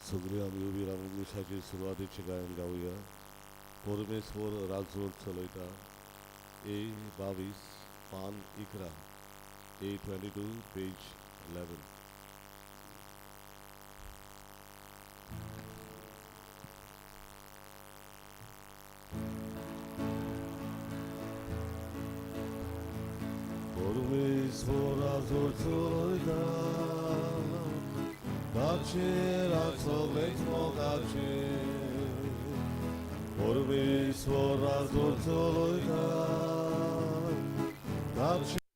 सगळीं आमी उबी रावन मिसाची सुरवातेचें गायन गावया. परमेश्वर राजवट चलयता. ए 22 पान 11, ए 22 पेज 11. परमेश्वर राजवट चलयता, ताचेर सगळेंच मोगाचेर. परमेश्वर राजवट चलयता, ताचेर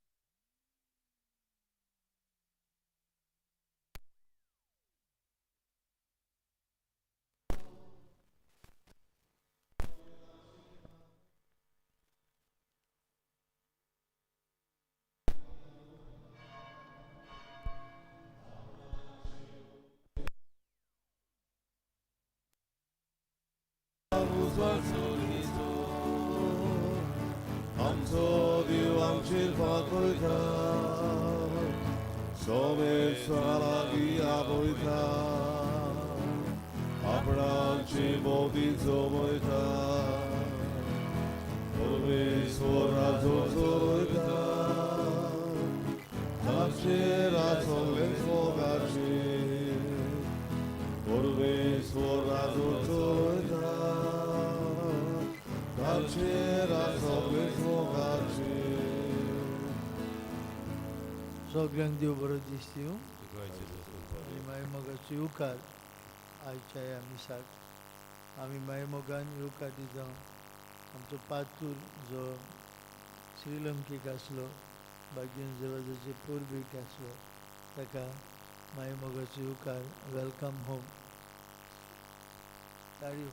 आमचो देव आमचेर फांकयता, सोमेश्वरा लागीं आपयता, आपणाची भोंवती जमयता. परमेश्वर राजवट चलयता, ताचेर सगळेंच मोगाचेर. परमेश्वर राजवट चलयता, ताचेर सगळेंच मोगाचेर. सगळ्यांक देव बरो दीस दिवं आनी मागीर मोगाचो येवकार आयच्या ह्या मिसाक. आमी मागीर मोगान येवकार दिता आमचो पातूर जो श्रीलंकेक आसलो, बागेन देवाचे पोरबेक आसलो, ताका मागीर मोगाचो येवकार. Welcome home. ताळयो.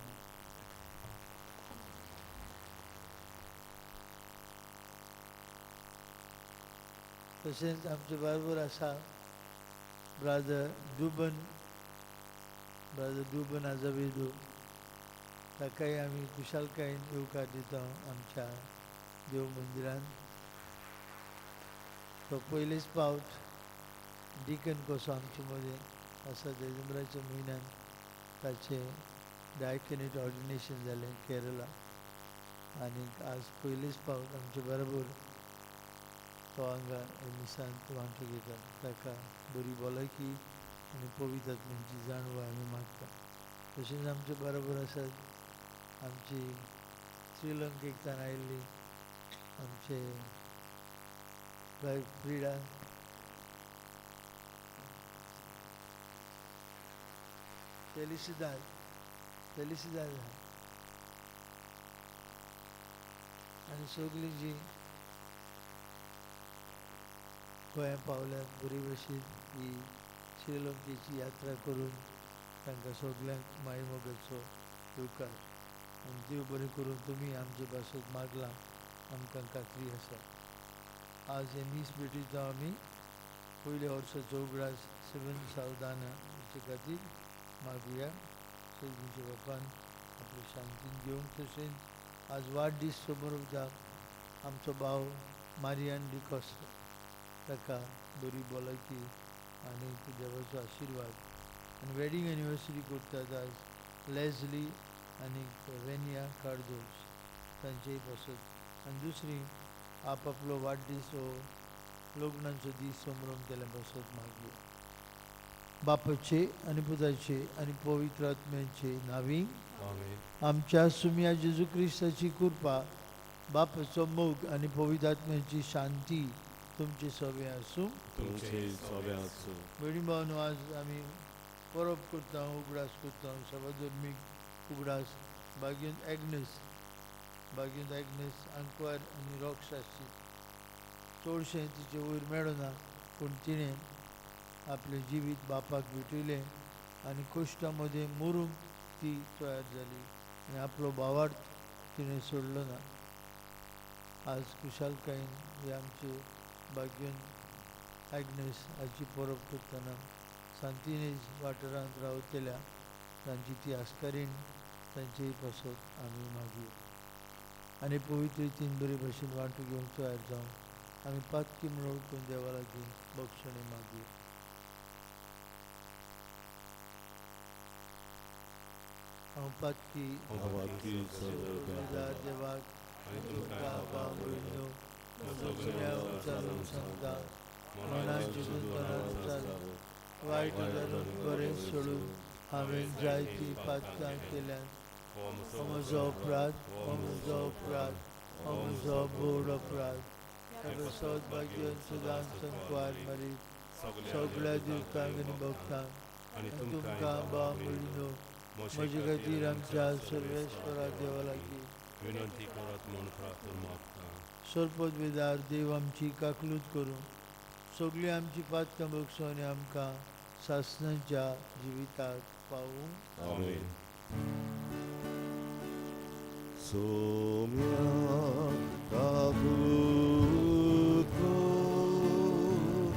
तशेंच आमचे बरोबर आसा ब्रादर दुबन, ब्रादर दुबन आजावेदू, ताकाय आमी खुशालकायेन येवकार दिता आमच्या देव मंदिरान. तो पयलेच पावट डिकन कसो आमचे मदें आसा. डिसेंबराच्या म्हयन्यान ताचें डायकनेट ऑर्डिनेशन जालें केरला, आनी आज पयलेच पावट आमचे बरोबर तो हांगा मिसांत वांटो घेता. ताका बरी भलायकी आनी पवित्र आत्म्याची जाणवाय आमी मागता. तशेंच आमचे बरोबर आसात आमची श्रीलंकेकतान आयिल्ली आमचे बाय फ्रिडा फेलिसिदाद, फेलिसिदाद आनी सगळीं जी गोंया पावल्यात बरी भशेन ही श्रीलंकेची यात्रा करून तांकां सगल्यांक माय मोगाचो येवकार. आनी देव बरें करून तुमी आमचे पासत मागलां, आमकां खात्री आसा. आज हें मीस भेटयता आमी पयल्या वर्साचो उगडास सेवन सावदाना हाचे खातीर मागुया. सगळ्यांच्या बापान आपले शांतीन घेवंक. तशेंच आज वाडदीस समोर आमचो भाव मारियान डिकॉस्ता, ताका बरी भलायकी आनी देवाचो आशिर्वाद. आनी वेडींग एनिवर्सरी करतात आज लेजली आनी वेनिया कार्दोज, तांचेय पासत. आनी दुसरी आप आपलो वाडदीस हो लग्नाचो दीस संभ्रम केल्या पासत मागया. बापाचे आनी पुताचे आनी पवित्र आत्म्याचे नांवी आमच्या सुम्या जेजू क्रिस्ताची कृपा, बापाचो मोग आनी पवित्र आत्म्याची शांती तुमचे सगळे आसूं. तुमचे सगळे आसूं. भयणी भावनो, आज आमी परब करता, उगडास करता सभाधर्मीक उगडास बागेंत एग्नेस, बागेंत एग्नेस आंकवार आनी रोक्षाची. चडशें तिचें वयर मेळना, पूण तिणें आपलें जिवीत बापाक भेटयलें आनी कश्टां मदें मरूंक ती तयार जाली आनी आपलो भावार्थ तिणें सोडलो ना. आज खुशालकायेन हे आमचे बागेन एग्नेस हाची परब करतना सांतिनेज वाठारांत रावतल्या तांची ती आस्कारीण तांचेय पासत आमी मागया. आनी पवित्र रितीन बरे भशेन वांटो घेवंक तयार जावन आमी पातकी म्हणून वळखून देवा लागीं बक्षणी मागया. हांव पातकी देवाक तुमकां भाव भयणींनो म्हजो उचारून सांगता मनान चिंतून तोंडान उचारून वायट उचारून बरें सोडून हांवें जायतीं पातकां केल्यात. हो म्हजो अपराध, हो म्हजो अपराध, हो म्हजो व्हड अपराध. त्या भाग्य सदांच संकवार मारीत सगळ्या देवतांक आनी भक्तांक आनी तुमकां भाव भयणींनो म्हजे खातीर आमच्या सर्वेश्वरा देवा लागीं विनंती करात म्हूण प्रार्थना मागता. सरपदवेदार देव आमची काकलूत करूं, सगळीं आमची पातकां बक्षूं आनी आमकां सासणाच्या जिविताक पावूं. आमेन. सोम्या काकूत कर,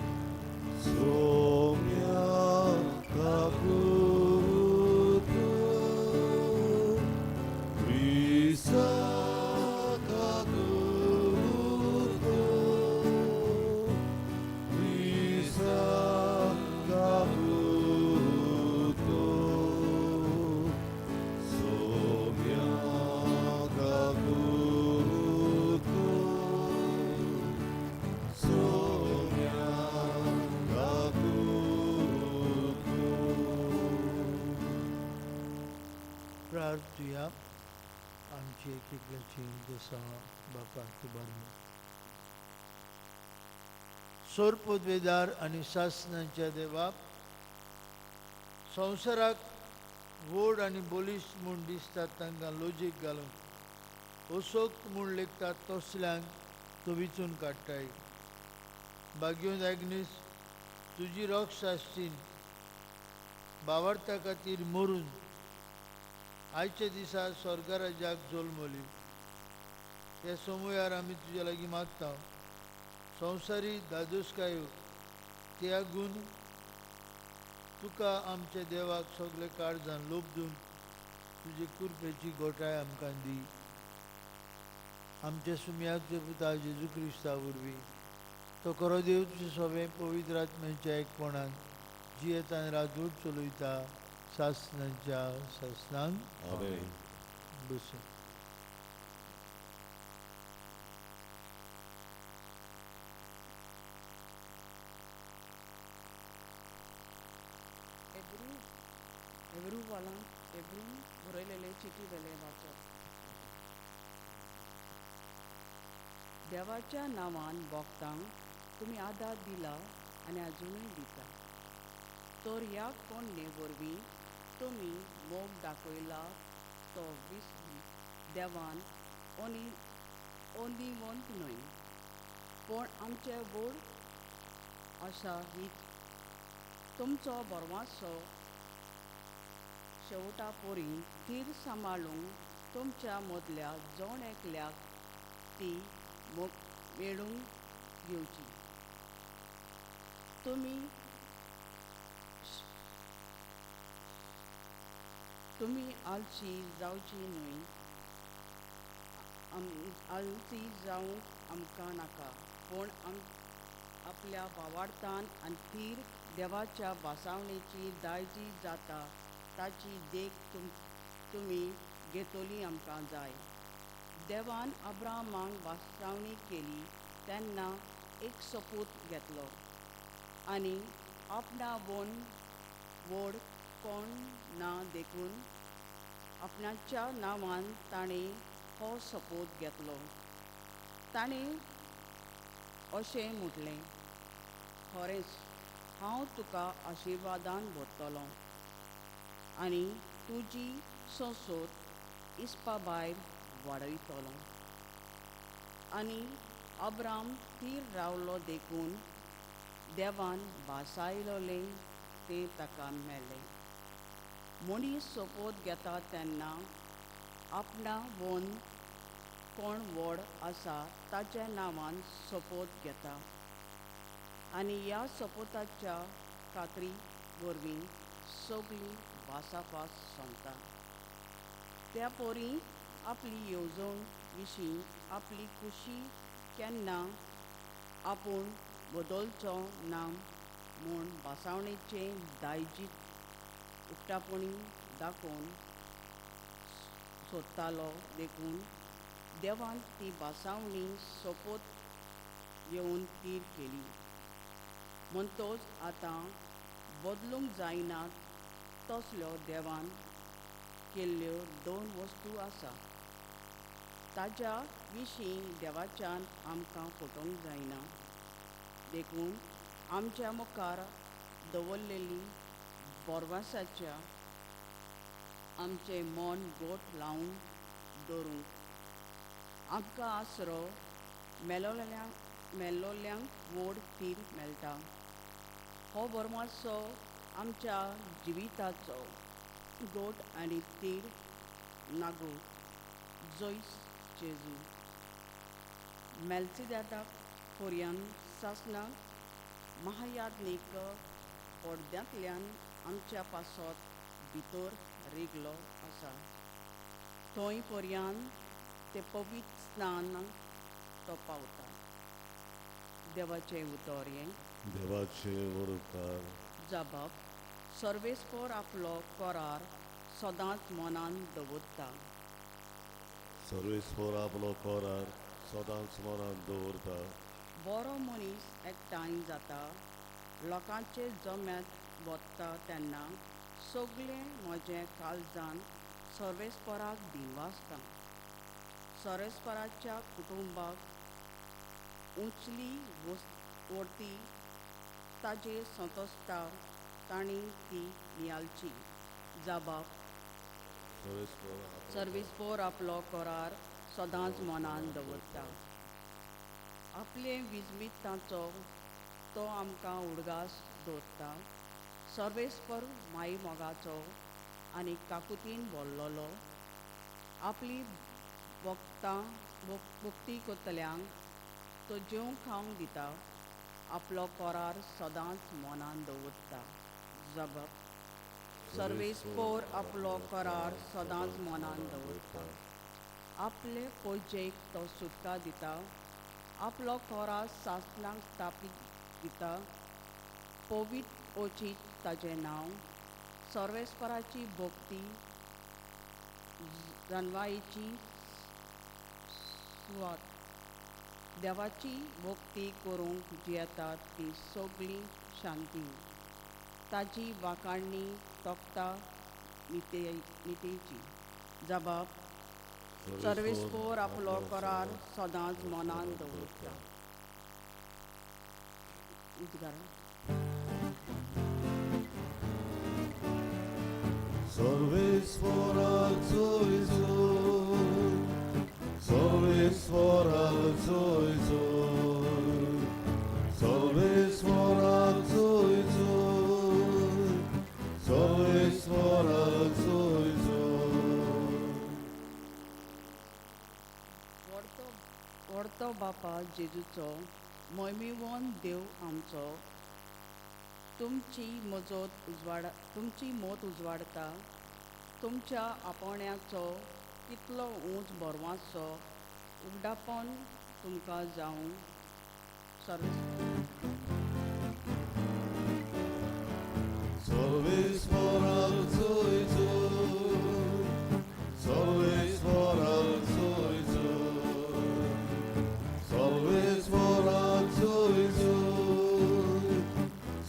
सोम्या काकूत कर, क्रिस्ता काकूत कर, क्रिस्ता काकूत कर, सोम्या काकूत कर, सोम्या काकूत कर. प्रार्थुया. आमची एक एकल्याची जसा बापाक उबारली. सोरपदवेदार आनी सासणाच्या देवाक संवसाराक व्हड आनी बलिश्ट म्हूण दिसतात तांकां लजेक घालून असोक्त म्हूण लेखतात तसल्यांक तूं विचून काडटाय. भाग्योन एग्नीस तुजी रक्ष आसचीन बावडता खातीर मरून आयच्या दिसा स्वर्गराजाक जल्मली. ह्या समयार आमी तुज्या लागीं मागता संवसारी दादोसकायो त्यागून तुका आमच्या देवाक सगळे काळजान लोबदून तुजे कृपेची गोठाय आमकां दी. आमच्या सुम्याचे पुता जेजू क्रिस्ता वरवीं तो खरो देव तुजे सगळें पवित्र आत्म्याच्या एकपणान जियेतान राजवट चलयता सासणाच्या सासणान. आमेन. बसून. एब्रू वालांत एब्रून बरयलेले चिटी वेलें वाचप. देवाच्या नांवान भोगतांक तुमी आदार दिला आनी आजुनूय दिता, तर ह्या कोण्णे वरवीं तुमी मोग दाखयला तो देवान ओनिवंत न्हय, पूण आमचे व्हड आशा हीच तुमचो बरवासो शेवटा पोरी थीर सांबाळूंक तुमच्या मदल्या जण एकल्याक ती मेळूंक दिवची. तुमी आलशी जावची न्हय, आलसी जावंक आमकां नाका, पूण आपल्या भावार्थान आनी थीर देवाच्या भासावणेची दायजी जाता ताची देख तुमी घेतली आमकां जाय. देवान अब्राहमाक भासावणी केली तेन्ना एक सोपूत घेतलो आनी आपणा वोन व्हड कोण ना देखून आपणाच्या नांवान ताणें हो सोपूत घेतलो. ताणें अशें म्हटलें, खरेंच हांव तुका आशिर्वादान भरतलो आनी तुजी संसद इस्पा भायर वाडयतलो. आनी अब्राम थीर रावलो देखून देवान भासायलोलें तें ताका मेळ्ळें. मनीस सोपोत घेता तेन्ना आपणा वोन कोण व्हड आसा ताच्या नांवान सोपोत घेता आनी ह्या सोपोताच्या खात्री वरवीं सगळी भासाभास सोंपता. त्या पोरी आपली येवजण विशीं आपली खुशी केन्ना आपूण बदलचो ना म्हूण भासावणेचें दायजीत उक्तापणी दाखोवन सोदतालो देखून देवान ती भासावणी सोपोत घेवन थीर केली. म्हणटोच आतां बदलूंक जायनात तसल्यो देवान केल्ल्यो दोन वस्तू आसा. ताज्या विशीं देवाच्यान आमकां फटोवंक जायना. देखून आमच्या मुखार दवरलेली बोरवासाच्या आमचें मन गोठ लावन दवरूंक आमकां आसरो मेलोल्यांक व्हड थीर मेळटा. हो बोरमासो आमच्या जिविताचो गोठ आनी तीर नागो जोयस जेजू. मेल्सिदादाक फोर्यान सासणाक महायाज्ञीक पडद्यांतल्यान आमच्या पासत भितर रिगलो आसा. थंय पर्यान ते पवित्र स्नान तो पावता. देवाचें उतर हें. देवाचे उपकार. जबाब सर्वेस्पोर आपलो करार सदांच मनान दवरता. सर्वेस्पोर आपलो करार सदांच मनान दवरता. बरो मनीस एकठांय जाता लोकांचे जम्यांत वता तेन्ना सगळें म्हजें काळजान सर्वेस्पराक दिनवासता. सर्वेस्पराच्या कुटुंबाक उंचली वरती ताजेर संतोसता तांणी ती नियाळची. जबाब सर्वेस्पोर आपलो करार सदांच मनान दवरता. आपले विजमितांचो तो आमकां उडगास दवरता. सर्वेस्पर माई मोगाचो आनी काकुतीन भरलेलो आपली भक्तां भक्ती करतल्यांक तो जेवंक खावंक दिता. आपलो करार सदांच मनान दवरता. जबाब सर्वेस्पोर आपलो करार सदांच मनान दवरता. आपले पोजेक तो सुटका दिता. आपलो करार सासणाक स्थापीत दिता. पवित्र ओचीत ताजें नांव. सर्वेस्पराची भक्ती जानवायेची सुवात. देवाची भक्ती करूंक जियेतात ती सगळी शांती. ताजी वाखाणणी तोखता नितेची. जबाब सर्वेस्पोर आपलो करार सदांच मनान दवरता. उद्गार. सर्वेस्पोराक जोय जोय, सर्वेस्पोराक जोय जोय, सर्वेस्पोराक जोय जोय, सर्वेस्पोराक जोय जोय. व्हडतो बापा जेजूचो मोहिमेवन देव आमचो तुमची मजत उजवाड तुमची मत उजवाडता. तुमच्या आपोवण्याचो कितलो उंच बोरवाचो उगडापण तुमकां जावं. सर्वेस्पराक जोय जोय, सर्वेस्पराक जोय जोय, सर्वेस्पराक जोय जोय,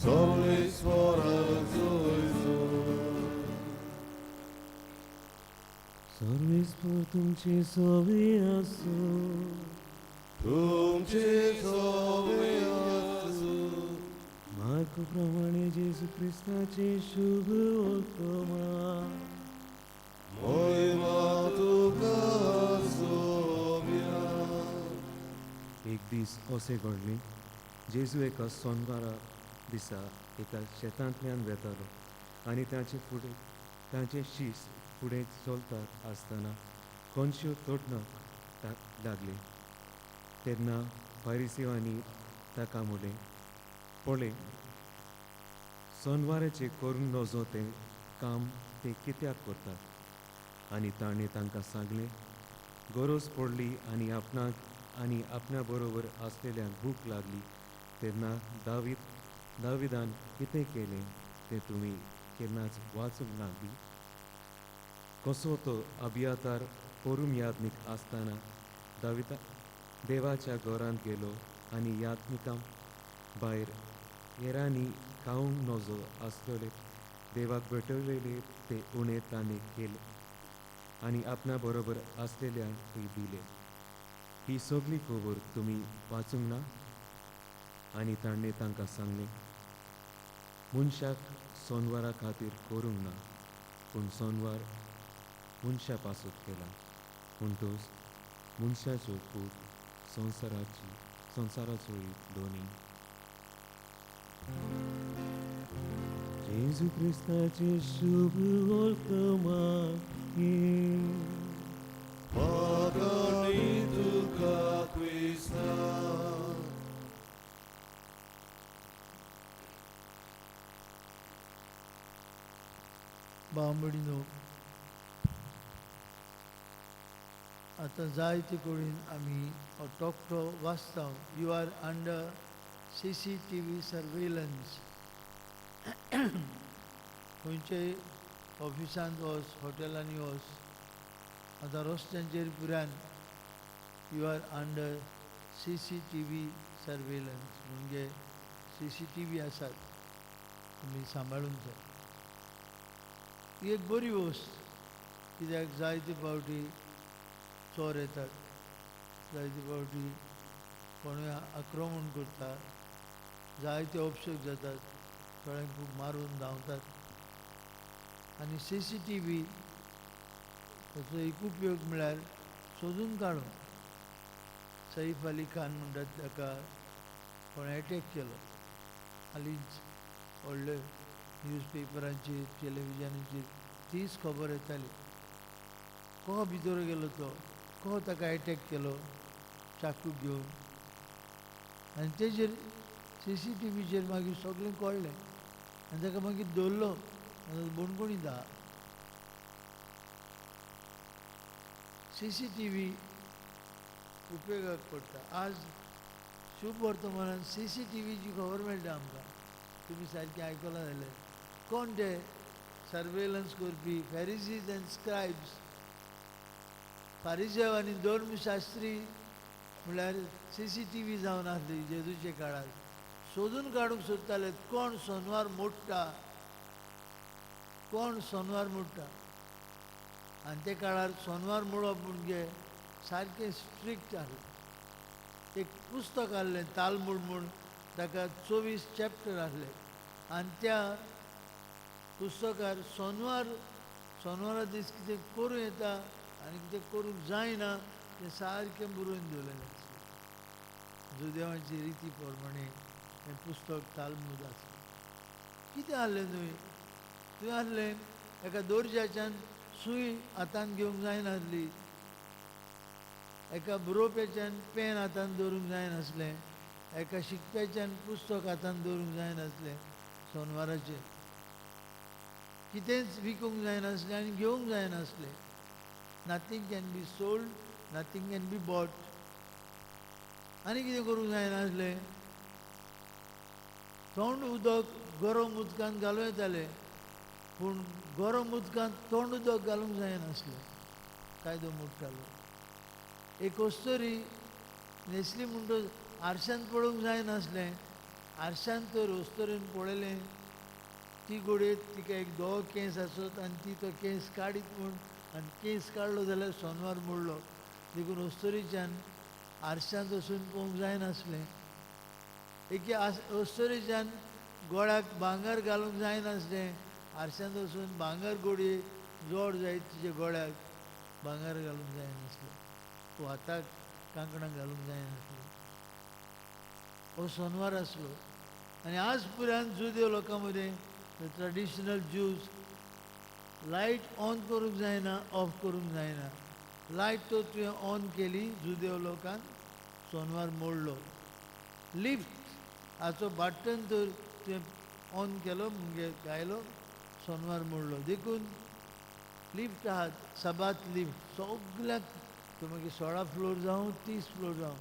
सर्वेस्पराक जोय जोय. सर्वेस्पोर तुमचे सवे आसूं. तुमचे सवे आसूं. मार्क प्रमाणे जेजू क्रिस्ताचे शुभ वर्तमान. मोहिमा तुका सोम्या. एक दीस अशें घडलें, जेजू एका सोनवारा दिसा एका शेतांतल्यान वेतालो आनी ताचे फुडें ताचे शीस फुडें चलतात आसतना कोनश्यो तोडणाक लागले. तेन्ना फारिसिवांनी ताका म्हणलें, पळय सोनवाराचें करूंक नजो तें काम ते कित्याक करतात? आनी ताणें तांकां सांगलें, गरज पडली आनी आपणाक आनी आपणा बरोबर आसलेल्यांक भूक लागली तेन्ना दाविदान कितें केलें तें तुमी केन्नाच वाचूंक ना बी? कसो तो अबियातार पोरूम याज्ञीक आसतना दाविता देवाच्या घरांत गेलो आनी याज्ञिकां भायर हेरांनी खावंक नजो आसलेले देवाक भेटवलेले ते उणें ताणें केले आनी आपणा बरोबर आसलेल्यांकूय दिले. ही सगळी खबर तुमी वाचूंक ना? आनी ताणें तांकां सांगलें, मनशाक सोनवारा खातीर करूंक ना, पूण सोनवार मनशा पासत केला. म्हणटच मनशाचो पूत संवसाराची संवसाराचोय दोनी. जेजू क्रिस्ताचे शुभ वर्तमान. मागणी तुका क्रिस्ता. बांबडीनो, आतां जायते कडेन आमी हो तकटो वाचता, you are under CCTV surveillance. खंयच्याय ऑफिसांत वच, हॉटेलांनी वच, आतां रस्त्यांचेर पुरान you are under CCTV surveillance, म्हणजे CCTV आसात, तुमी सांबाळूंक जाय. ही एक बरी वस्त, कित्याक जायते फावटी चोर येतात, जायते फावटी कोणूय आक्रमण करता, जायते अपशेक जातात, थोड्यांक खूब मारून धांवतात. आनी CCTV ताचो एक उपयोग म्हळ्यार सोदून काडूंक. सैफ अली खान म्हणटात ताका कोणें एटॅक केलो, हालींच व्हडले न्यूज पेपरांचेर टेलिविजनाचेर तीच खबर येताली. कसो भितर गेलो तो, कसो ताका एटॅक केलो चाकू घेवन, आनी तेजेर CCTVचेर मागीर सगळें कळ्ळें आनी ताका मागीर दवरलो बणकोणी आहा. CCTV उपयोगाक पडटा. आज शुभ वर्तमानान CCTVची खबर मेळटा आमकां. तुमी सारकें आयकलां जाल्यार कोण ते सर्वेलन्स करपी फेरिसीज एंड स्क्रायब्स, फारिजेव आनी धर्मशास्त्री म्हळ्यार CCTV जावन आसली जेजूच्या काळार. सोदून काडूंक सोदताले कोण सोनवार मोडटा, कोण सोनवार मोडटा. आनी ते काळार सोनवार मोडप म्हणजे सारकें स्ट्रिक्ट आसलें. एक पुस्तक आहलें तालमूड म्हूण, ताका 24 चॅप्टर आसले आनी त्या पुस्तकार सोनवार सोनवारा दीस कितें करूं येता आनी कितें करूंक जायना तें सारकें बरोवन दवरलेलें आसलें. जुदेवांची रिती प्रमाणे हें पुस्तक तालमूद आसलें. कितें आहलें न्हय, थंय आहलें एका दर्जाच्यान सूय हातान घेवंक जायनासली, एका बरोवप्याच्यान पेन हातान दवरूंक जायनासलें, एका शिकप्याच्यान पुस्तक हातान दवरूंक जायनासलें. सोनवाराचें कितेंच विकूंक जायनासलें आनी घेवंक जायनासलें. Nothing can be sold, nothing can be bought. आनी कितें करूंक जायनासलें, थंड उदक गरम उदकांत घालूं येतालें, पूण गरम उदकांत थंड उदक घालूंक जायनासलें, कायदो मोडटालो. एक अस्तुरी न्हेसली म्हणटच आरशांत पळोवंक जायनासलें, आरशांत तर अस्तुरेन पळयलें ती घडये तिका एक धवो केंस आसत आनी ती तो केंस काडीत म्हूण, आनी केंस काडलो जाल्यार सोनवार मोडलो, देखून अस्तुरेच्यान आरशांत वचून पळोवंक जायनासलें. एके अस्तुरेच्यान गोळ्याक भांगर घालूंक जायनासलें, आरशांत वचून भांगर घडये जोड जायत तिच्या गोळ्याक भांगर घालूंक जायनासलें, तो हाताक कांकणां घालूंक जायनासलीं. हो सोनवार आसलो. आनी आज पुरान जुदेव लोकां मदें ट्रेडिशनल ज्यूज लायट ऑन करूंक जायना, ऑफ करूंक जायना. लायट तर तुवें ऑन केली जुदेव लोकान सोनवार मोडलो. लिफ्ट हाचो बटन तर तुवें ऑन केलो म्हणजे गायलो सोनवार मोडलो. देखून लिफ्ट आहात सबात लिफ्ट सगल्याक, तो मागीर 16 फ्लोर जावं 30 फ्लोर जावं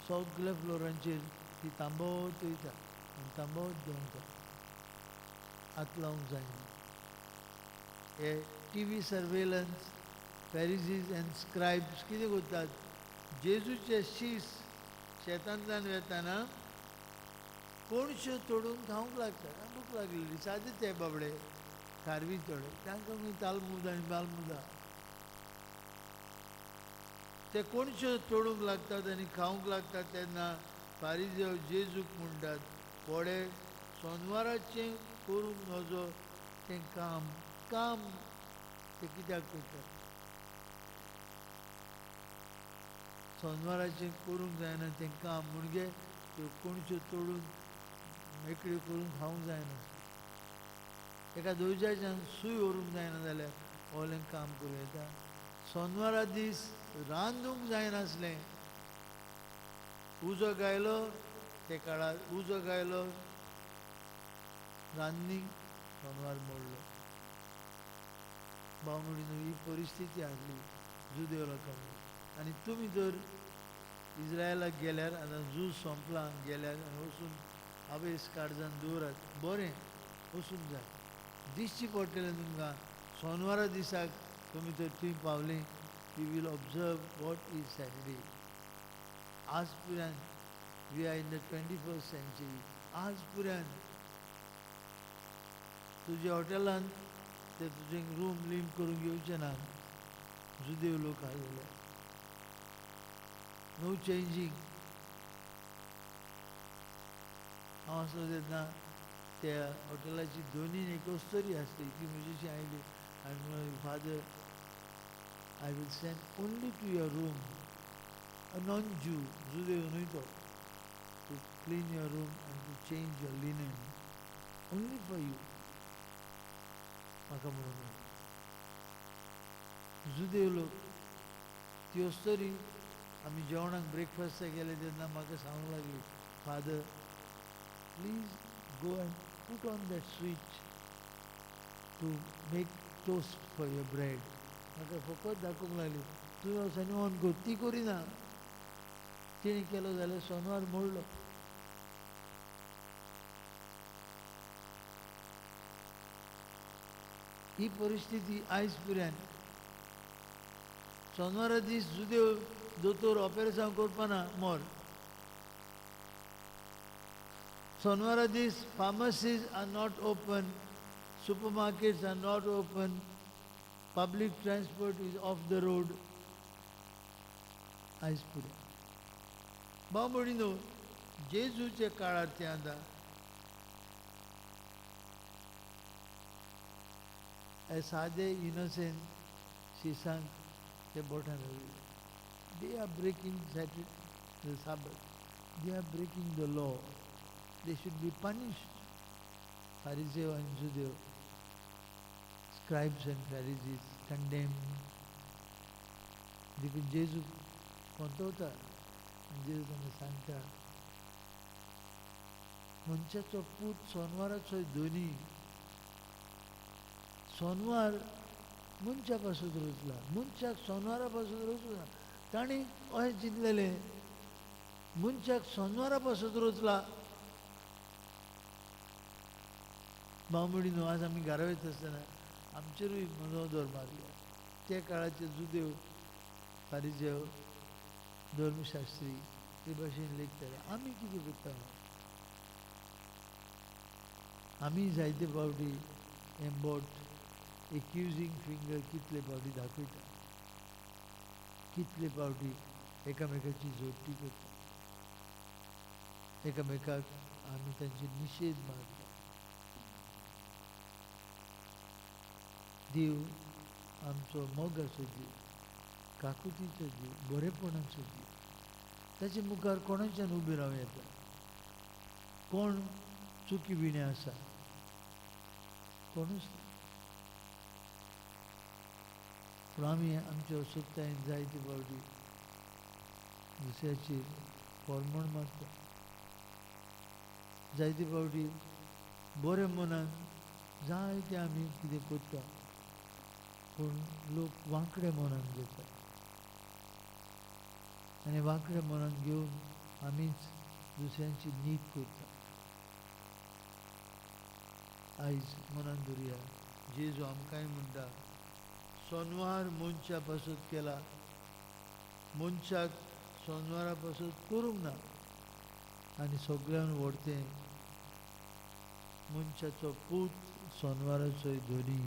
सगल्या फ्लोरांचेर ती तांबवत वयता आनी तांबवत देंवता, हात लावंक जायना. हे TV surveillance फॅरिसीज एंड स्क्रायब्स कितें करतात, जेजूचे शीस शेतांतल्यान वेताना कोणश्यो तोडून खावंक लागतात. भूक लागलेली, सादे ते बाबडे खारवी चोडे, तांकां मागीर तालमुदा आनी बालमुदा ते कोणश्यो तोडूंक लागतात आनी खावंक लागतात. तेन्ना फारिजेव जेजूक म्हणटात, पोडे सोनवाराचें करूंक नजो तें काम, काम तें कित्याक करतात? सोनवाराचें करूंक जायना तें काम, म्हणजे त्यो कोणश्यो तोडून मेकळ्यो करून खावंक जायना. एका दोजाच्यान सूय व्हरूंक जायना जाल्यार ओलें काम करूं येता. सोनवारा दीस रांदूंक जायनासलें. उजो गायलो ते काळार, उजो गायलो रांदनी, सोनवार मोडलो. भाव म्हणून ही परिस्थिती हाडली जुदेव लोकांनी. आनी तुमी जर इज्रायलाक गेल्यार, आतां झूज सोंपलां, गेल्यार आनी वचून आवेस काळजान दवरात, बरें वचूंक जाय. दिसची पडटलें तुमकां सोनवारा दिसाक तुमी तर थंय पावलीं, you will observe what is Saturday. आज पर्यंत we are in the 21st century. आज पर्यंत तुज्या हॉटेलांत ते तुजें रूम लीम करूंक येवचे ना जुदेव लोक आहा जाल्यार. No changing. हांव आसलो तेन्ना त्या हॉटेलाची दोनी एक अस्तरी आसली, ती म्हजीशी आयली आनी म्हणून, Father, I will send only to your room a non Jew, जुदेव न्हय तो, to clean your room and to change your linen, only for you. म्हाका म्हणून जुदेव लोक ती अस्तरी आमी जेवणाक ब्रेकफास्टाक गेले तेन्ना म्हाका सांगूंक लागली, Father, please go and put on that switch to make toast for your bread. म्हाका फकत दाखोवंक लागली, तुवें वचून ऑन कर, ती करिना. तिणें केलो जाल्यार सोनवार मोडलो. ही परिस्थिती आयज पर्यंत. सोनवारा दीस जुदेव दोतोर ऑपरेशन करपाना मोर. सोनवारा दीस pharmacies are not open, supermarkets are not open, public transport is off the road. आयज पर्यंत भाव भयणीनो, जेजूच्या काळार ते आतां हे सादे इनोसेंट शिसांक ते बोटान घालिल्ले. They are breaking the Sabbath, they are breaking the law, they should be punished. फारिजेव आनी जुदेव, scribes and Pharisees condemn. देखून जेजू कोंतवता आनी जेजू तांकां सांगता, मनशाचो पूत सोनवाराचो धनी. सोनवार मनशा पासून रचला, मनशाक सोनवारा पासून रचूं ना. तांणी अशें चिंतलेलें, मनशाक सोनवारा पासून रचला. भाव भयणीनो, आज आमी घरा वयता आसतना आमचेरूय नदर मारया. त्या काळाचे जुदेव, फारिजेव, धर्मशास्त्री हे भाशेन लेखताले. आमी कितें करता? आमी जायते फावटी हें बोट, एक्युजींग फिंगर कितले फावटी दाखयता, कितले फावटी एकामेकाची जोडटी करता, एकामेकाक आमी तांचे निशेध मारता. देव आमचो मोगाचो देव, काकुतीचो देव, बरेपणाचो देव. ताचे मुखार कोणाच्यान उबें रावं येता? कोण चुकी विणे आसा? कोणूच ना. पूण आमी आमच्या असोत्तायेन जायते फावटी दुसऱ्याचेर फॉर्मण मारता. जायते फावटी बऱ्या मनान जायते आमी कितें करता, पूण लोक वांकड्या मनान घेता आनी वांकड्या मनान घेवन आमीच दुसऱ्यांची नीत करता. आयज मनान धरुया, जेजू आमकांय म्हणटा, सोनवार मनशा पासत केला, मनशाक सोनवारा पासत करूंक ना. आनी सगळ्यान व्हडतें मनशाचो पूत सोनवाराचोय धनी.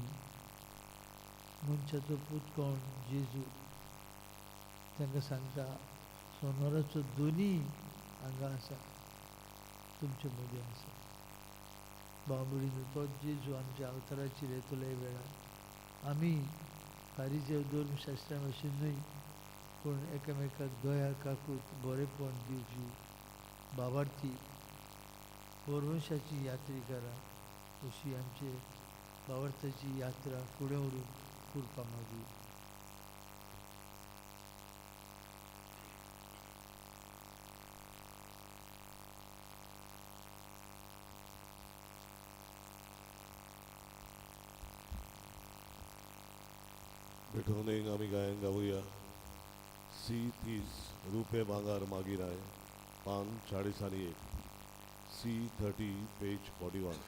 मनशाचो पूत कोण? जेजू. तांकां सांगता सोनवाराचो धनी हांगा आसा, तुमचे मदीं आसा. भाव भयणींनो, तोच जेजू आमच्या अवताराचेर येतलो वेळार. आमी फारीजेव धर्मशास्त्रा भशेन न्हय, पूण एकामेकाक दया काकूत बरेपण दिवची बाबार्थी परवंशाची यात्रा करा. अशी आमचे बाबार्थाची यात्रा फुडें व्हरूंक कृपा मागूया. भेटवणेक आमी गायन गावया. सी 30 रुपये भांगार मागीर I, पान 41, सी 30 पेज 41.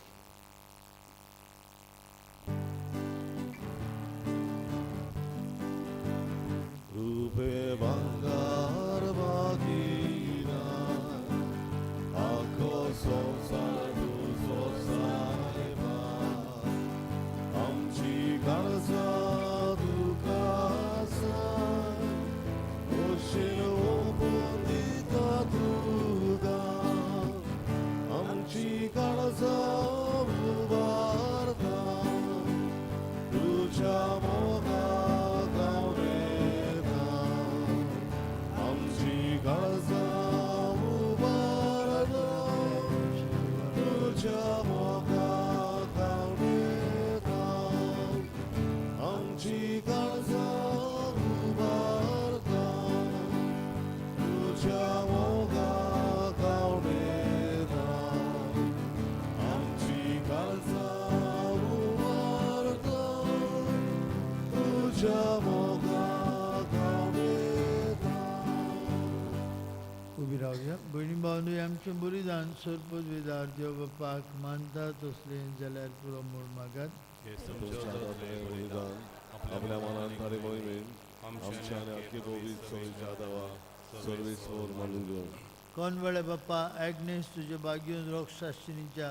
रुपे भांगार मागीर आखो संवसार तुजो सायबा, आमची काळजां उबी रावया. भयणी भावनूय आमचें बलिदान सरपद वेदार देव बापाक मानता तसलें जाल्यार पुरो म्हूण मागात. बलिदान आपल्या मनान तारे मोहिमेन आमच्या आनी आख्खे पवित्र सवयेच्या देवा सर्वेस्वर मानून घेवन. कोण वेळे बाप्पा एग्नेस तुज्या बागेवन रोगशास्त्रीच्या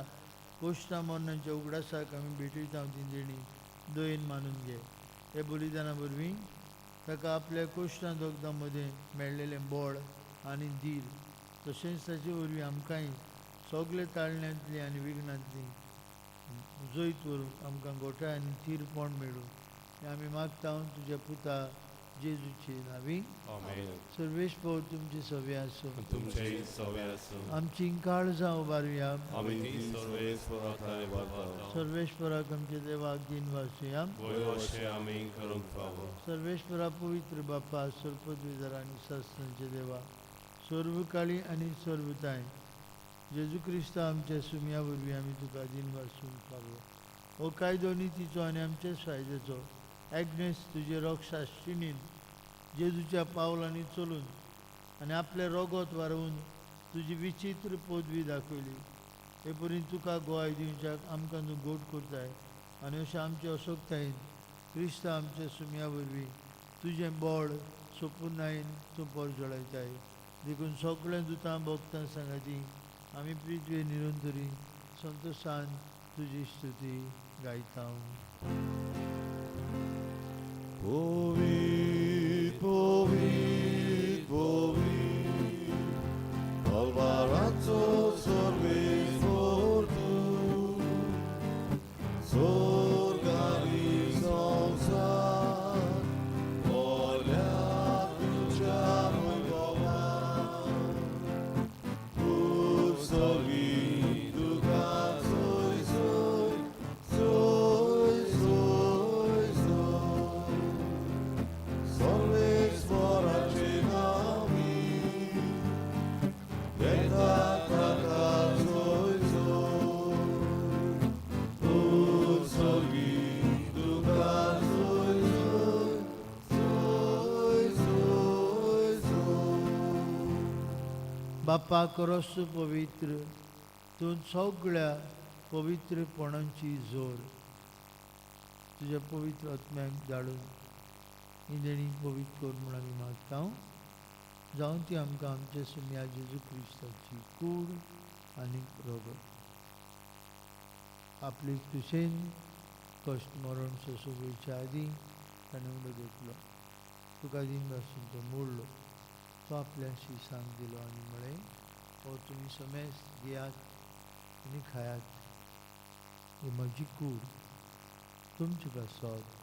कोश्टा मरणाच्या उगडासाक आमी भेटयता ती देणी दयेन मानून घे. हे बलिदाना वरवीं ताका आपल्या कोश्टां दोगदां मदें मेळ्ळेलें बळ आनी धीर, तशेंच ताचे वरवीं आमकांय सगळे ताळण्यांतली आनी विघ्नांतली जैत व्हरूंक आमकां गोठाय आनी थीरपण मेळूं हें आमी मागता तुज्या पुता जेजूचे नांवी. सर्वेस्पर तुमचे सवे आसूं. आमची काळजां उबारुया. सर्वेस्पराक आमच्या देवाक दिन वाचुया. सर्वेस्परा पवित्र बापा, सर्पद्विधर आनी शास्त्रांचे देवा, सर्वकाळी आनी सर्वताय जेजू क्रिस्ता आमच्या सुमया वरवीं आमी तुका दिन वाचूंक फावो. हो कायदो नितीचो आनी आमच्या फायद्याचो एग्नेस तुजे रोगशास्त्रीणीन जेजूच्या पावलांनी चलून आनी आपलें रोगोत वारोवन तुजी विचित्र पदवी दाखयली. हे परी तुका गोवाय दिवच्याक आमकां तूं गोड करताय आनी अशें आमचे असोकतायेन क्रिस्ता आमच्या सुमया वरवीं तुजें बळ सोपुनायेन तूं परजळयताय. देखून सगळें दुतां भोगतां सांगाती आमी पृथ्वी निरंतरी संतोशान तुजी स्तुती गायता. Povi, povi, povi, Alvarazzo sorve tu, sorgari samsar, olha tuja moigova, tu sorgi duka soy soy, soy soy soy. Sarvesvarache nami, Deta tata soy soy, tu sorgi duka soy soy, soy soy soy. बापा करस पवित्र तूं सगळ्या पवित्रपणाची जोर तुज्या पवित्र आत्म्याक धाडून ही देणी पवित्र कर म्हूण आमी मागता, जावन ती आमकां आमच्या सुम्या जेजू क्रिस्ताची कूड आनी रगत. आपले तुशेन कश्ट मरण सोंसूंक वयच्या आदीं ताणें उंडो घेतलो, तुका दिन भासून तो मोडलो, तो आपल्या शिसांक दिलो आनी म्हळें, हो तुमी समेस्त घेयात आनी खायात, ही म्हजी कूड तुमचे पासत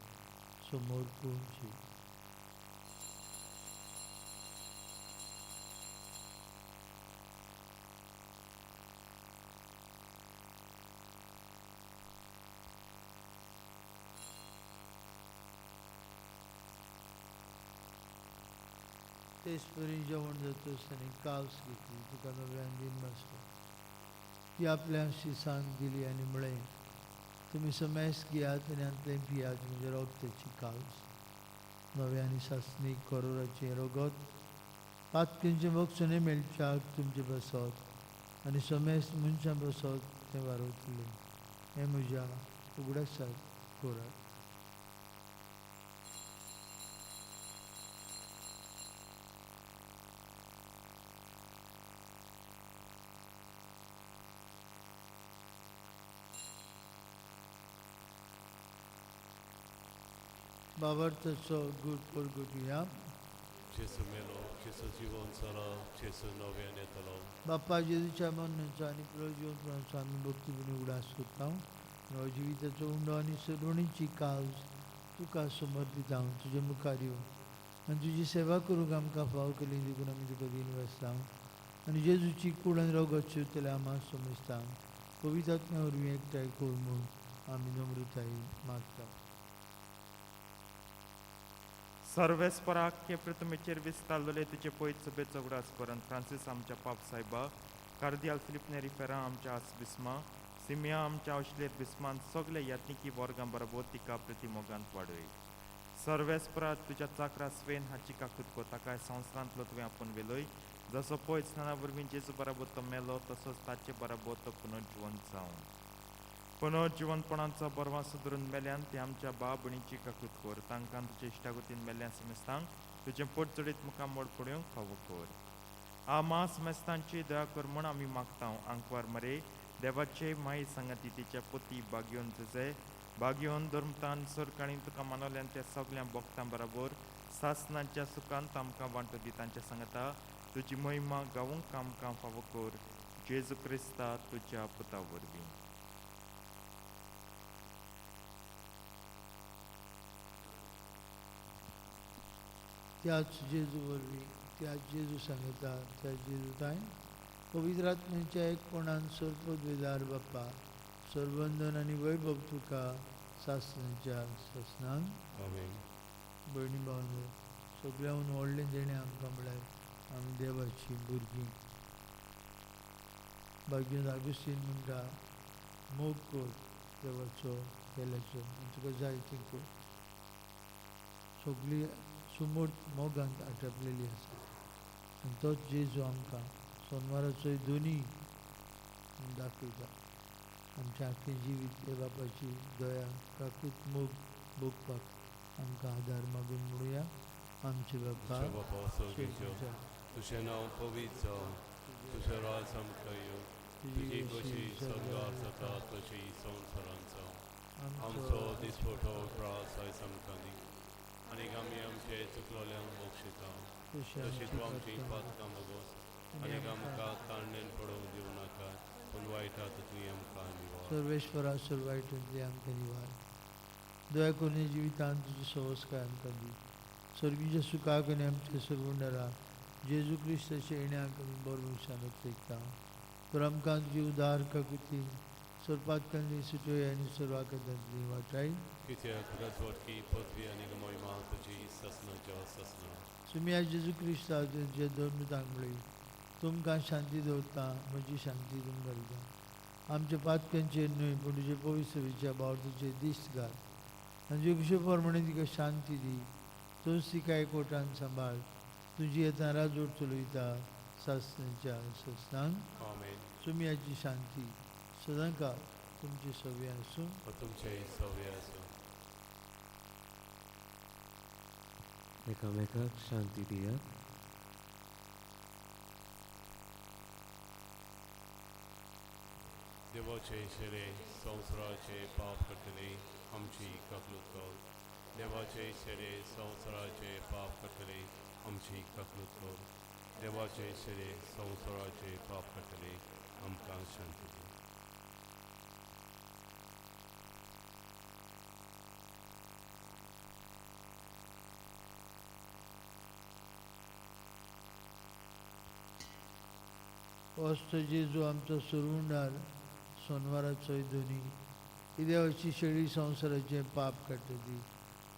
समोर पळोवची. तेच परी जेवण जातच ताणें कावस घेतली, तुका नव्यान दिन भासलो, ती आपल्या शिसांक दिली आनी म्हळें, तुमी समेस्त घेयात आनी हांतलें पियात, म्हणजे रगताची कावस, नव्या आनी सासणीक करोराचें रगत पातकेंचें बक्षणें मेळच्याक तुमचें बसत आनी समेस्त मनशां बसत तें वारवतलें. हें म्हज्या उगडासाक करात. बाबार्थाचो गूट परगटुया. जेजू मेलो, जेजू जिवन जालो, जेजू नव्यान येतलो. बाप्पा जेजूच्या मरणाचो आनी पुनर्जिवनपणाचो आमी भक्तीपणी उगडास करता. नवो जिविताचो उंडो आनी सरवणीची कावज तुका समर्पिता. तुजे मुखार येवन आनी तुजी सेवा करूंक आमकां फाव केली देखून आमी तुका दिन वाचता आनी जेजूची कूड आनी रगत शिवतले आमा समजता. पवित्र आत्म्या वरवीं एकठांय कर म्हूण आमी नम्रताय मागता. सर्वेस्पराक हे पृथ्वीचेर विस्तारलेले तुजे पयत सभेचो उगडास करून फ्रांसीस आमच्या पाप सायबा, कार्दियाल फिलीप नेरी फेरा आमच्या आसबिस्मा, सिमिया आमच्या ऑश्लेर बिस्मान सगळे यात्निकी वर्गां बरोबर तिका प्रतिमोगांत वाडय. सर्वेस्परा तुज्या चाकरा स्वेन हाची काकूत कर, ताका संवसारांतलो तुवें आपूण वेलय, जसो पयत स्नाना वरवीं जेजू बरोबर तो मेलो तसोच ताचे बरोबर तो पुनर्जिवंत जावन पुनर्जिवंतपणाचो बरवासो धरून मेल्यान ते आमच्या बा भयणीची काकूत कर, तांकां तुजे इश्टागतीन मेल्ल्या समेस्तांक तुजें पोट चडीत मुखार मोड पडोवंक फावो कर. आमा समेस्तांची दया कर म्हूण आमी मागता. आंकवार मरे देवाचे माई सांगाती तिच्या पोती बागयोन तुजे बागयोन धर्मतान सरकाणी तुका मानवल्यान त्या सगळ्या भक्तां बरोबर सासनाच्या सुखांत आमकां वांटो दी. तांच्या सांगता तुजी महिमा गावूंक आमकां फावो कर, जेजू क्रिस्ता तुज्या पुता वरवीं. त्याच जेजू वरवीं, त्याच जेजू सांगता, त्याच जेजू ताय पवित्र आत्म्याच्या एकपणान सर्वपदवेदार बाप्पा सर्वंदन आनी वैभव तुका सासनाच्या सासनान. आमेन. भयणी भावनो, सगळ्याहून व्हडलें देणें आमकां म्हळ्यार आमी देवाचीं भुरगीं. बागीन आगुस्तीन म्हणटा, मोग कर देवाचो केल्याचो आनी तुका जाय तें कर. सगळी सुमूर्त मोगांत आटपलेली आसा आनी तोच जेजू आमकां सोनवाराचोय दोनी दाखयता. आमचें आख्खें जिवीत हे बापाची दया काकूत मोग भोगपाक आमकां आदार मागून म्हणुया. आमचे बापा तुजें नांव पवित्र जावं, तुजें राज आमकां येवं, तुजी कशी स्वर्गार जाता तशी संवसारांत जावं. आमचो दिसपटो त्रास आयज आमकां दी आनी आमी आमचे चुकलोल्यांक बक्षिता, तशी तूं आमची पातकां भोगोस आनी आमकां ताणेन पडोवंक दिवं नाका, पूण वायटांत तुवें आमकां निवार. सर्वेश्वरा सर्वायटांतली आमकां निवार. दया करून जिवितांत तुजी सवस्काय आमकां दी. सर्गीच्या सुखाक आनी आमच्या सर्वंडरा जेजू क्रिस्ताच्या येण्याक आमी बरो मनशान तेकता. तर आमकां तुजी उदार काकुतीन सर्पातकांतली सुटय आनी सर्वाकतांतली वाटाय. कित्याक राजवटकी पदवी आनी महिमा तुजी सासनाच्या सासना. सुमिया जेजू क्रिस्ता तुजे धर्मतांक म्हळी, तुमकां शांती दवरता, म्हजी शांती तुमकां दिता. आमच्या पातकांचेर न्हय पूण तुजे पवित्र बावटूचेर दिश्ट घाल आनी तुजे कुशे प्रमाणे तिका शांती दी. तूंच तिका एकवटान सांबाळ. तुजी येता राजवट चलयता सासनाच्या सासनान. आमेन. सुमियाची शांती सदांकाळ तुमचे सवे आसूं. तुमचे सवे आसूं. एकामेकाक शांती दियात. देवाचे शेरे संवसाराचे पाप करतले आमची ककलूत कर. देवाचे शेरे संवसाराचे पाप करतले आमची ककलूत कर. देवाचे शेरे संवसाराचे पाप करतले आमकां शांती दी. होच जेजू आमचो सुरुंडार सोनवाराचोय धनी, ही देवाची शेळी संवसाराचें पाप काडटा ती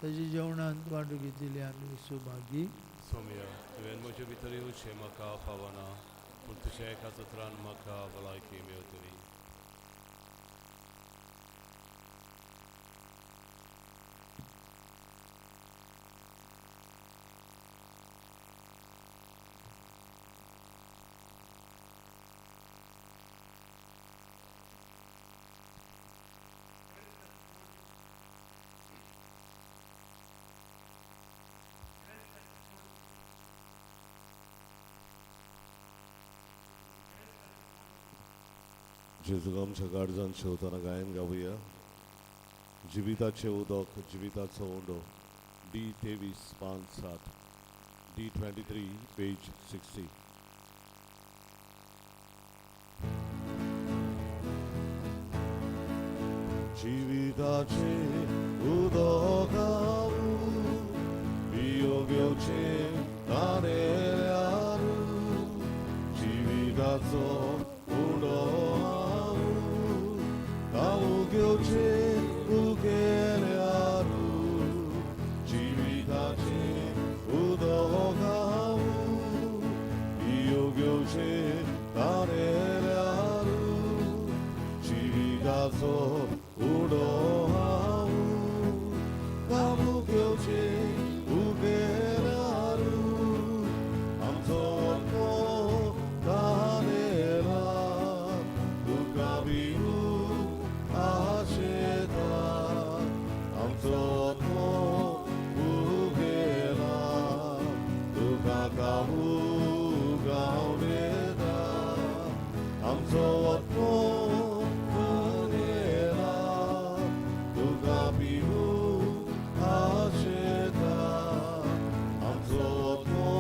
ताच्या जेवणांत वांटू घेतिल्ली आमी सुभागी. सोम्या, तुवें म्हजे भितर येवचें म्हाका फावना, पूण तुज्या एका उतरान म्हाका भलायकी मेळटली. जेजूक आमच्या गार्जान शेवतना गायन गावया. जिविताचें उदक जिविताचो उंडो, डी 23 5 7, डी 23 पेज 60. जिविताचें उदक हांव पियो घेवचें ताणेल्यार, जिविताचो उंडो घेवचें उगेल्यार, जिविताचें उदक हांव पियो घेवचें ताणेल्यार, जिविताचो उंडो हांव कामू घेवचें उगेल्यार, आमचो आत्मो ताणेला तुका भिवू आशेता, आमचो आत्मो उगेला तुका काबू गावडेता, आमचो आत्मो ताणेला तुका भिवू आशेता, आमचो आत्मो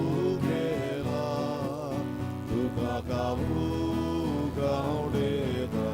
उगेला तुका काबू गावडेता.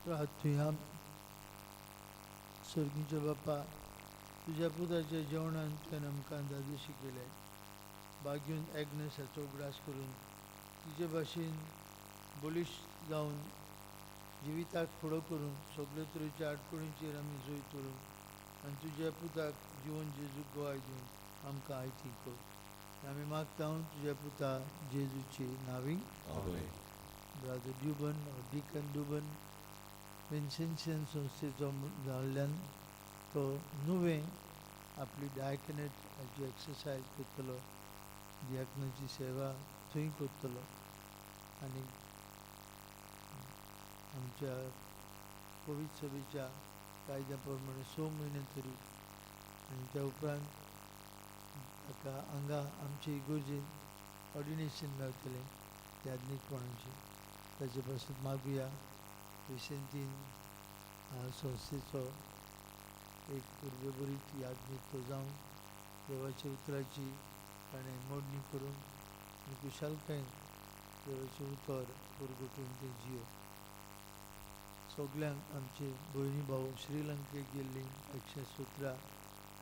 प्रार्थुया. सर्गीच्या बापा, तुज्या पुताच्या जेवणान तुवें आमकां दादोशी केले. बागीवन एग्नेस हाचो उगडास करून तिजे भाशेन बळिश्ट जावन जिविताक फुडो करून सगळे तरेच्या आडखळींचेर आमी जैत करून आनी तुज्या पुताक जिवन जेजूक गोवाय दिवन आमकां आयती कर. आमी मागता तुज्या पुता जेजूची नावी. ब्रादर ड्युबन, डिकन ड्युबन विन्सेन्शियन संस्थेचो जाल्ल्यान तो नुवें आपली डायकनेट हाची एक्सरसायज करतलो, दियाकनाची सेवा थंय करतलो आनी आमच्या पवित्र सभेच्या कायद्या प्रमाणे 6 म्हयने तरी आनी त्या उपरांत ताका हांगा आमचे इगर्जेन ऑर्डिनेशन मेळटलें याज्ञीकपणाचें. ताचे पासून मागुया. विसेंतीन संस्थेचो एक उर्बेभरीत याज्ञीक तो जावन देवाच्या उतराची ताणें मोडणी करून आनी कुशालकायेन देवाचें उतर पुरगुटून तें जियो. सगल्यांक आमचे भयणी भाव श्रीलंकेक गेल्लीं 117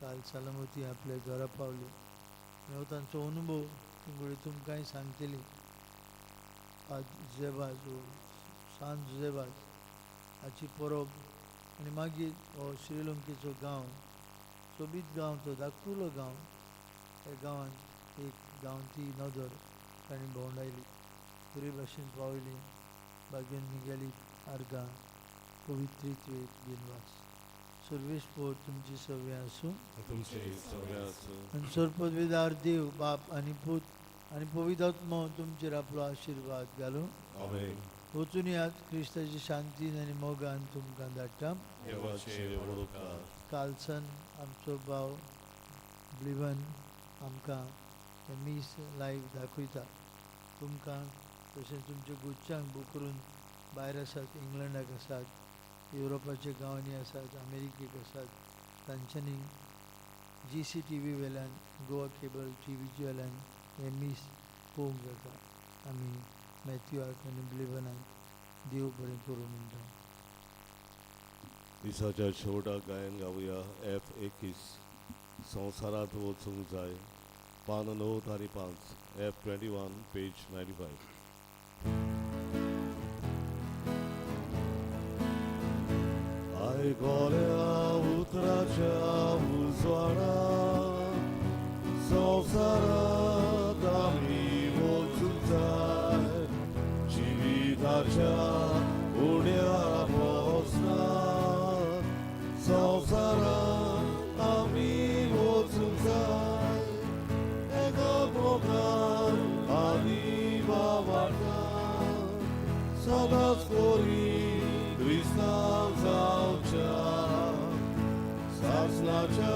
काल सलामती आपल्या घरा पावली आनी हो तांचो अनुभव तुमगेले तुमकांय सांगतली. जुजेबाज, सान जुजेबाज हाची परब आनी मागीर हो श्रीलंकेचो गांव, सोबीत गांव, तो धाकटुलो गांव, ह्या गांवांत एक गांवठी नदर तांणी भोंवडायली, बरे भाशेन पावयली. बागेन मिगेली आर्गां पवित्रित्वेक दिनवास. सर्वेस्पोर तुमची सव्या आसूं. आनी सर्पदवेदार देव बाप आनी पूत आनी पवित्र आत्मो तुमचेर आपलो आशिर्वाद घालूं. वचून यात क्रिस्ताची शांतीन आनी मोगान तुमकां धाडटा. कालसन आमचो भाव ब्लिवन आमकां मीस लायव्ह दाखयता. तुमकां तशेंच तुमच्या गुच्चांक बूक करून भायर आसात, इंग्लंडाक आसात, युरोपाच्या गांवांनी आसात, अमेरिकेक आसात, तांच्यांनी GCTV वेल्यान, गोवा केबल टीव्हीचे वेल्यान हें मीस पळोवंक जाता. आमी मॅथ्यूआक आनी ब्लिवनाक देव बरें करूं म्हणटा. दिसाच्या शेवटाक गायन गावया F21 संवसारांत वचूंक जाय, पान 9 आनी 5, F21 page 95. आयकल्या उतराच्या उजवाडा संवसारांत आमी वचूंक जाय, जिविताच्या उण्या पोसना संवसारांत आमी वचूंक जाय, एका मोगान आनी बाबाटान सदांच करी क्रिस्तांव जावच्या सासणाच्या.